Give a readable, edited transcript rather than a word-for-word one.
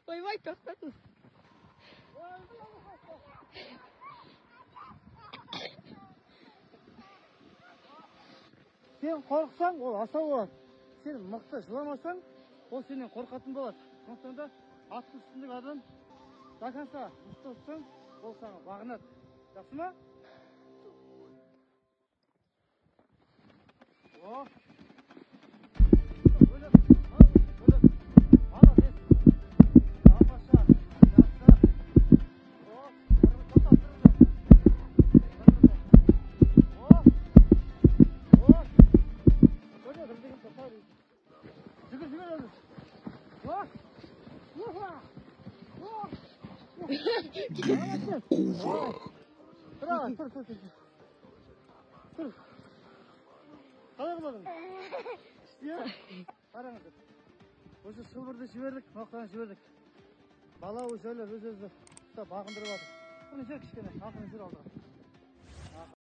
Ойбай, тоқтатыңыз. Сен қорықсаң, ол асау болады. Сен мықты жыламасаң, ол сенен қорқатын болады. Сондықтан да аттың үстіндегі адам до конца мықты ұстасаң, ол саған бағынады. Жақсы ма? О! Бөліп, бөліп. Молодец. Тамаша. Жақсы. О, тоқта, О! О! Жүгір, жүгір өзі. О! Уха! О! Молодец. Тұр, тұр, тұр, тұр. Тұр. Қалай құладың? Иә? Қараңыздар. Осы шылбырды жібердік, ноқтаны жібердік. Бала өз ойлап, өз өзі бағындырып жатыр. Бұны жер кішкене, ақырын жүр алдыға.